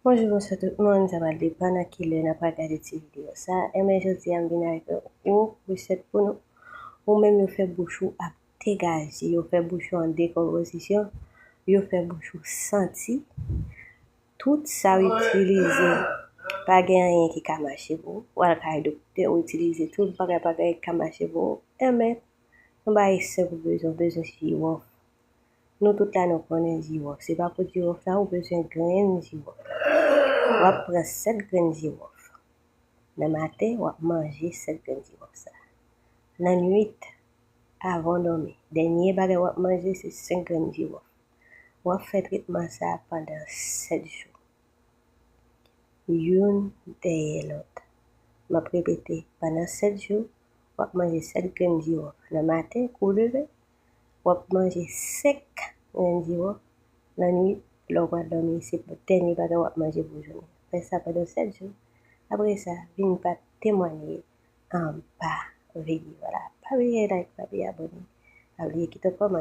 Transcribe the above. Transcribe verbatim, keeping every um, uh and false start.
Bonjou, bonswa tout moun, sa pral depann nan kilè n ap gade ti videyo sa. Enben, jodi a m vin avèk yon resèt pou nou. Ou menm yo fè bouch ou ap degaje, yo fè bouch ou an dekonpozisyon, yo fè bouch ou santi. Tout sa w itilize, pa gen anyen ki ka mache pou ou. Ou al kay doktè, ou itilize tout bagay, pa gen anyen ki ka mache pou ou. Enben, yon bagay senp ou bezwen, ou bezwen jiwòf. Nou tout la nou konnen jiwòf. Se pa pou jiwòf la, ou bezwen grenn jiwòf la. W ap pran sèt grenn jiwòf. Nan maten, w ap manje sèt grenn jiwòf sa. Nan nwit, avan w dòmi, dènye bagay w ap manje se senk grenn jiwòf. W ap fè tretman sa pandan sèt jou. Youn dèyè lòt. M ap repete, pandan sèt jou, w ap manje sèt grenn jiwòf. Nan maten, kou w leve, w ap manje senk grenn jiwòf. Nan nwit, lè w pral dòmi, se dènye bagay w ap manje pou jounen. Fè sa pandan sèt jou. Apre sa, vin pa temwanye anba videyo a la. Pa bliye like, pa bliye abòne, pa bliye kite yon kòmantè.